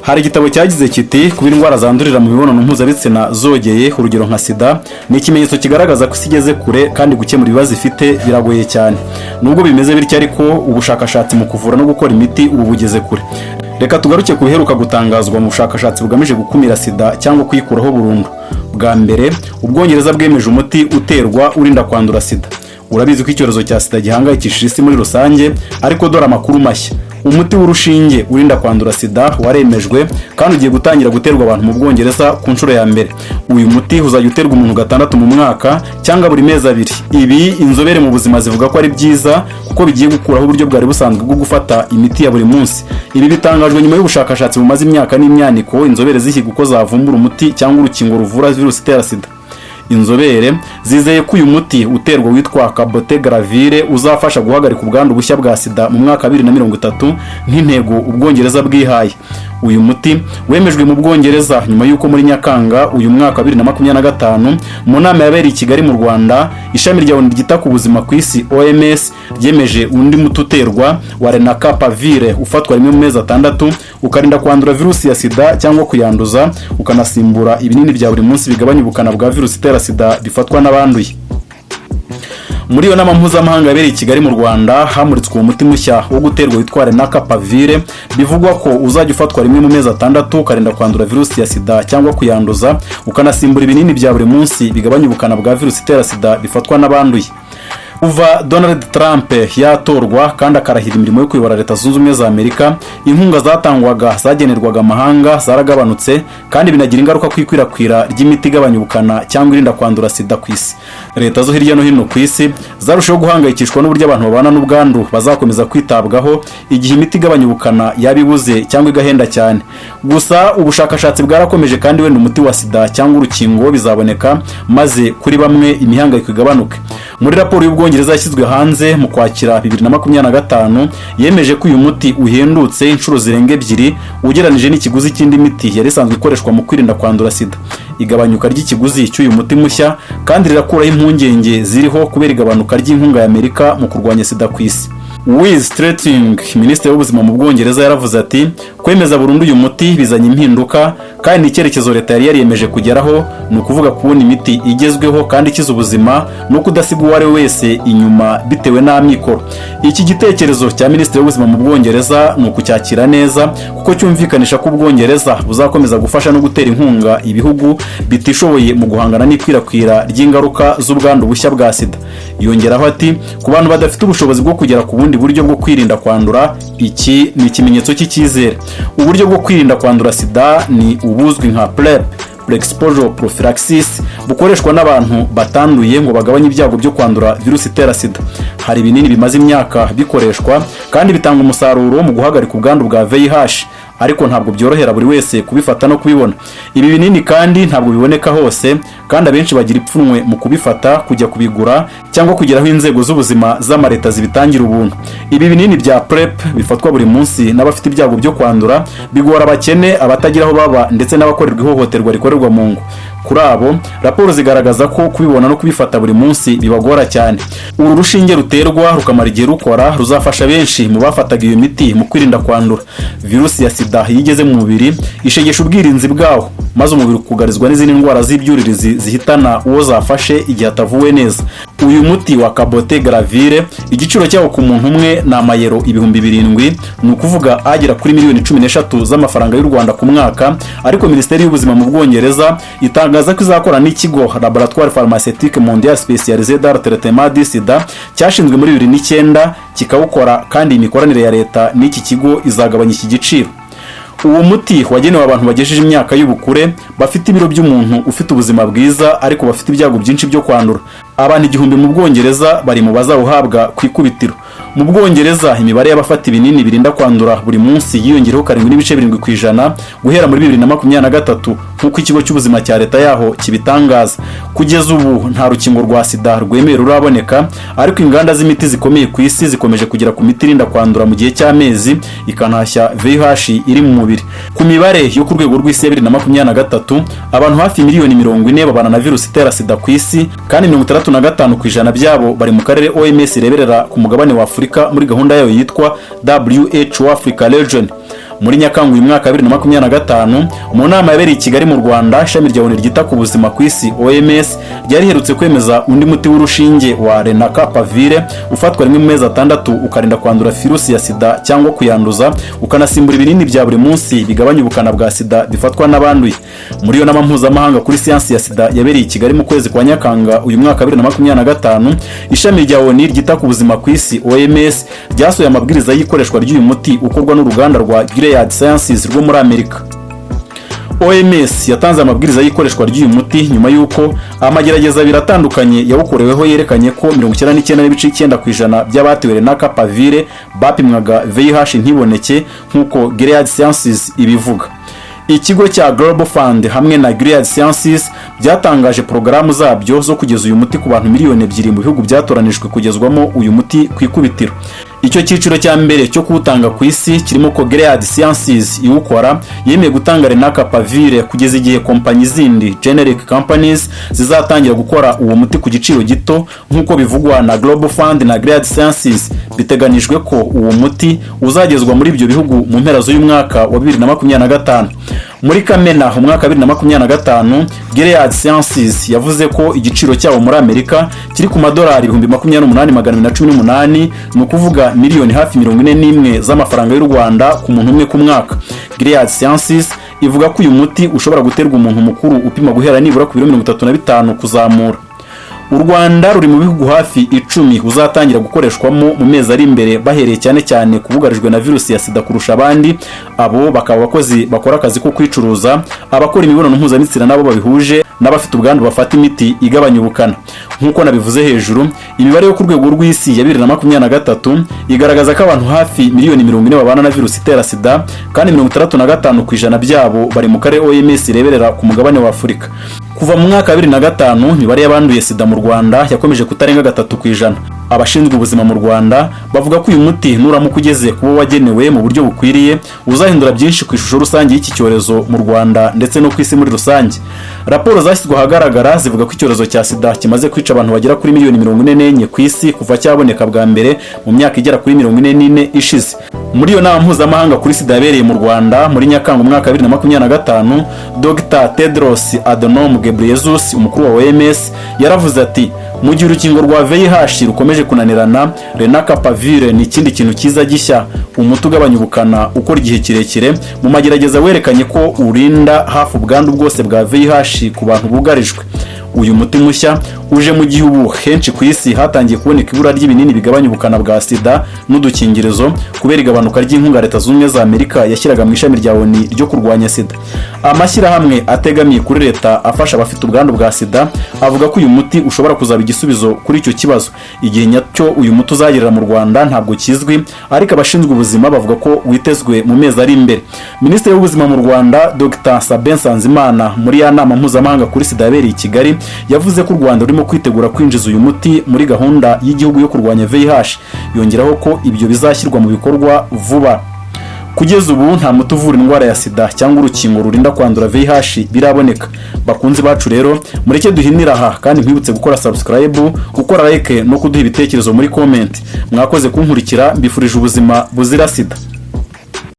Hari igitabo cyagize kiti: "Kuba indwara zandurira mu mibonano mpuzabitsina zogeye, urugero nka sida, ni ikimenyetso kigaragaza ko isi igeze kure kandi gukemura ibibazo ifite biragoye cyane." Nubwo bimeze bityo ariko, ubushakashatsi mu kuvura no gukora imiti ubu bugeze kure. Reka tugaruke ku biheruka gutangazwa mu bushakashatsi bugamije gukumira sida cyangwa kuyikuraho burundu. Bwa mbere, Ubwongereza bwemeje umuti uterwa urinda kwandura sida. Urabizi ko icyorezo cya sida gihangayikishije isi muri rusange, ariko dore amakuru mashya: umuti w'urushinge urinda kwandura sida waremejwe kandi ugiye gutangira guterwa abantu mu Bwongereza ku nshuro ya mbere. Uyu muti uzajya uterwa umuntu gatandatu mu mwaka cyangwa buri mezi 2. Ibi inzobere mu buzima zivuga ko ari byiza kuko bigiye gukuraho uburyo bwari busanzwe bwo gufata imiti ya buri munsi. Ibi bitangajwe nyuma y'ubushakashatsi bumaze imyaka n'imyaniko, inzobere zihiga uko zavumbura umuti cyangwa urukingo ruvura virusi itera sida. Inzobere zizeye ko uyu muti uterwa witwa cabotegravir uzafasha guhagarika ubwandu bushya bwa sida mu mwaka wa 2030, nk'intego Ubwongereza bwihaye. Uyu muti wemejwe mu Bwongereza nyuma y'uko muri Nyakanga uyu mwaka wa 2025, mu nama yabereye i Kigali mu Rwanda, ishami rya ONU ryita ku buzima ku isi, OMS, ryemeje undi muti uterwa wa lenacapavir ufatwa rimwe mu mezi 6, ukarinda kwandura virusi ya sida cyangwa kuyanduza, ukanasimbura ibinini bya buri munsi bigabanya ubukana bwa virusi itera sida bifatwa n'abanduye. Muri iyo nama mpuzamahanga yabereye i Kigali mu Rwanda, hamuritswe uwo muti mushya wo guterwa witwa lenacapavir, bivugwa ko uzajya ufatwa rimwe mu mezi 6, ukarinda kwandura virusi ya sida cyangwa kuyanduza, ukanasimbura ibinini bya buri munsi bigabanya ubukana bwa virusi itera sida bifatwa n'abanduye. Kuva Donald Trump yatorwa kandi akarahira imirimo yo kuyobora Leta Zunze Ubumwe za Amerika, inkunga zatangwaga zagenerwaga amahanga zaragabanutse, kandi binagira ingaruka ku ikwirakwira ry'imiti igabanya ubukana cyangwa irinda kwandura sida ku isi. Leta zo hirya no hino ku isi zarushaho guhangayikishwa n'uburyo abantu babana n'ubwandu bazakomeza kwitabwaho igihe imiti igabanya ubukana yaba ibuze cyangwa igahenda cyane. Gusa ubushakashatsi bwarakomeje, kandi wenda umuti wa sida cyangwa urukingo bizaboneka, maze kuri bamwe imihangayiko igabanuke. Muri raporo y'Ubwongereza yashyizwe hanze mu Kwakira 2025, yemeje ko uyu muti uhendutse inshuro zirenga ebyiri ugereranije n'ikiguzi cy'indi miti yari isanzwe ikoreshwa mu kwirinda kwandura sida. Igabanyuka ry'ikiguzi cy'uyu muti mushya kandi rirakuraho impungenge ziriho kubera igabanuka ry'inkunga ya Amerika mu kurwanya sida ku isi. Wes Streeting, minisitiri w'ubuzima mu Bwongereza, yaravuze ati: "Kwemeza burundu uyu muti bizanye impinduka kandi ni icyerekezo leta yari yariyemeje kugeraho, ni ukuvuga kubona imiti igezweho kandi ikiza ubuzima no kudasiga uwo ari we wese inyuma bitewe n'amikoro." Iki gitekerezo cya minisitiri w'ubuzima mu Bwongereza ni ukucyakira neza, kuko cyumvikanisha ko Ubwongereza buzakomeza gufasha no gutera inkunga ibihugu bitishoboye mu guhangana n'ikwirakwira ry'ingaruka z'ubwandu bushya bwa sida. Yongeraho ati: "Ku bantu badafite ubushobozi bwo kugera ku bundi buryo bwo kwirinda kwandura, iki ni ikimenyetso cy'icyizere." Uburyo bwo kwirinda kwandura sida ni ubuzwi nka PrEP, pre-exposure prophylaxis, bukoreshwa n'abantu batanduye ngo bagabanye ibyago byo kwandura virusi itera sida. Hari ibinini bimaze imyaka bikoreshwa kandi bitanga umusaruro mu guhagarika ubwandu bwa VIH, ariko ntabwo byorohera buri wese kubifata no kubibona. Ibi binini kandi ntabwo biboneka hose, kandi abenshi bagira ipfunwe mu kubifata, kujya kubigura cyangwa kugera aho inzego z'ubuzima z'amaleta zibitangira ubuntu. Ibi binini bya PrEP bifatwa buri munsi n'abafite ibyago byo kwandura bigora abakene, abatagira aho baba ndetse n'abakorerwa ihohoterwa rikorerwa mu ngo. Kuri abo, raporo zigaragaza ko kubibona no kubifata buri munsi bibagora cyane. Uru rushinge ruterwa rukamara igihe rukora ruzafasha benshi mu bafataga iyo miti mu kwirinda kwandura. Virusi ya sida iyo igeze mu mubiri ishegesha ubwirinzi bwawo, maze umubiri ukugarizwa n'izindi ndwara z'ibyuririzi zihitana uwo zafashe igihe atavuwe neza. Uyu muti wa cabotegravir, igiciro cyawo ku muntu umwe ni amayero 7000, ni ukuvuga agera kuri miliyoni 13 z'amafaranga y'u Rwanda ku mwaka. Ariko Minisiteri y'Ubuzima mu Bwongereza itangaza ko izakora n'ikigo Laboratoire Pharmaceutique Mondial Spécialisé dans le Traitement du Sida cyashinzwe muri 2009, kikawukora, kandi imikoranire ya leta n'iki kigo izagabanya iki giciro. Uwo muti wagenewe abantu bagejeje imyaka y'ubukure, bafite ibiro by'umuntu ufite ubuzima bwiza ariko bafite ibyago byinshi byo kwandura. Abantu 1000 mu Bwongereza bari mu bazawuhabwa ku ikubitiro. Mu Bwongereza, imibare y'abafata ibinini birinda kwandura buri munsi yiyongereho 7.7% guhera muri 2023, nk'uko ikigo cy'ubuzima cya leta yaho kibitangaza. Kugeza ubu nta rukingo rwa sida rwemewe ruraboneka, ariko inganda z'imiti zikomeye ku isi zikomeje kugera ku miti irinda kwandura mu gihe cy'amezi, ikanahashya VIH iri mu mubiri. Ku mibare yo ku rwego rw'isi ya 2023, abantu hafi miliyoni 40 babana na virusi itera sida ku isi, kandi 65% byabo bari mu karere OMS ireberera ku mugabane wa Afurika muri gahunda yayo yitwa WHO Africa Region. Muri Nyakanga uyu mwaka wa 2025, mu nama yabereye i Kigali mu Rwanda, ishami rya ONU ryita ku buzima ku isi, OMS, ryari riherutse kwemeza undi muti w'urushinge wa lenacapavir, ufatwa rimwe mu mezi 6, ukarinda kwandura virusi ya sida cyangwa kuyanduza, ukanasimbura ibinini bya buri munsi bigabanya ubukana bwa sida bifatwa n'abanduye. Muri iyo nama mpuzamahanga kuri siyansi ya sida yabereye i Kigali mu kwezi kwa Nyakanga uyu mwaka wa 2025, ishami rya ONU ryita ku buzima ku isi, OMS, ryasohoye amabwiriza y'ikoreshwa ry'uyu muti ukorwa n'uruganda rwa Gilead Sciences rwo muri Amerika. OMS yatanze amabwiriza y'ikoreshwa ry'uyu muti nyuma y'uko amagerageza abiri atandukanye yawukoreweho yerekanye ko 99.9% by'abatewe lenacapavir bapimwaga VIH ntiboneke, nk'uko Gilead Sciences ibivuga. Ikigo cya Global Fund hamwe na Gilead Sciences byatangaje porogaramu zabyo zo kugeza uyu muti ku bantu miliyoni 2 mu bihugu byatoranijwe kugezwamo uyu muti ku ikubitiro. Icyo cyiciro cya mbere cyo kuwutanga ku isi kirimo ko Gilead Sciences iwukora yemeye gutanga lenacapavir kugeza igihe kompanyi zindi, generic companies, zizatangira gukora uwo muti ku giciro gito, nk'uko bivugwa na Global Fund na Gilead Sciences. Biteganijwe ko uwo muti uzagezwa muri ibyo bihugu mu mpera z'uyu mwaka wa 2025. Muri Kamena umwaka wa 2025, Gilead Sciences yavuze ko igiciro cyawo muri Amerika kiri ku madolari 28,218, ni ukuvuga miliyoni hafi 41 z'amafaranga y'u Rwanda ku muntu umwe ku mwaka. Gilead Sciences ivuga ko uyu muti ushobora guterwa umuntu mukuru upima guhera nibura ku biro 35 kuzamura. U Rwanda ruri mu bihugu hafi 10 uzatangira gukoreshwamo mu mezi ari imbere, bahereye cyane cyane ku bugarijwe na virusi ya sida kurusha abandi. Abo bakaba abakozi bakora akazi ko kwicuruza, abakora imibonano mpuzabitsina nabo babihuje, n'abafite ubwandu bafata imiti igabanya ubukana. Nk'uko nabivuze hejuru, imibare yo ku rwego rw'isi ya 2023 igaragaza ko abantu hafi miliyoni 40 babana na virusi itera sida, kandi 65% byabo bari mu karere OMS ireberera ku mugabane wa Afurika. Kuva mu mwaka wa 2005, imibare y'abanduye sida mu Rwanda yakomeje kutarenga 3%. Abashinzwe ubuzima mu Rwanda bavuga ko uyu muti nuramuka ugeze kuba wagenewe mu buryo bukwiriye, uzahindura byinshi ku ishusho rusange y'iki cyorezo mu Rwanda ndetse no ku isi muri rusange. Raporo zashyizwe ahagaragara zivuga ko icyorezo cya sida kimaze kwica abantu bagera kuri miliyoni 44 ku isi kuva cyaboneka bwa mbere mu myaka igera kuri 44 ishize. Muri iyo nama mpuzamahanga kuri sida yabereye mu Rwanda muri Nyakanga umwaka wa 2025, Dr Tedros Adhanom Ghebreyesus, umukuru wa OMS, yaravuze ati: "Mu gihe urukingo rwa VIH rukomeje kunanirana, lenacapavir ni ikindi kintu cyiza gishya, umuti ugabanya ubukana ukora igihe kirekire. Mu magerageza werekanye ko urinda hafi ubwandu bwose bwa VIH ku bantu bugarijwe." Uyu muti mushya uje mu gihe ubu henshi ku isi hatangiye kuboneka ibura ry'ibinini bigabanya ubukana bwa sida n'udukingirizo, kubera igabanuka ry'inkunga Leta Zunze Ubumwe za Amerika yashyiraga mu ishami rya ONU ryo kurwanya sida. Amashyirahamwe ategamiye kuri leta afasha abafite ubwandu bwa sida avuga ko uyu muti ushobora kuzaba igisubizo kuri icyo kibazo. Igihe nyacyo uyu muti uzagerera mu Rwanda ntabwo kizwi, ariko abashinzwe ubuzima bavuga ko witezwe mu mezi ari imbere. Minisitiri w'ubuzima mu Rwanda, Dr Sabin Nsanzimana, muri ya nama mpuzamahanga kuri sida yabereye i Kigali, yavuze ko u Rwanda rurimo kwitegura kwinjiza uyu muti muri gahunda y'igihugu yo kurwanya VIH, yongeraho ko ibyo bizashyirwa mu bikorwa vuba. Kugeza ubu nta muti uvura indwara ya sida cyangwa urukingo rurinda kwandura VIH biraboneka. Bakunzi bacu rero, mureke duhinira aha, kandi nkwibutse gukora subscribe, gukora like no kuduha ibitekerezo muri comment. Mwakoze kunkurikira, mbifurije ubuzima buzira sida.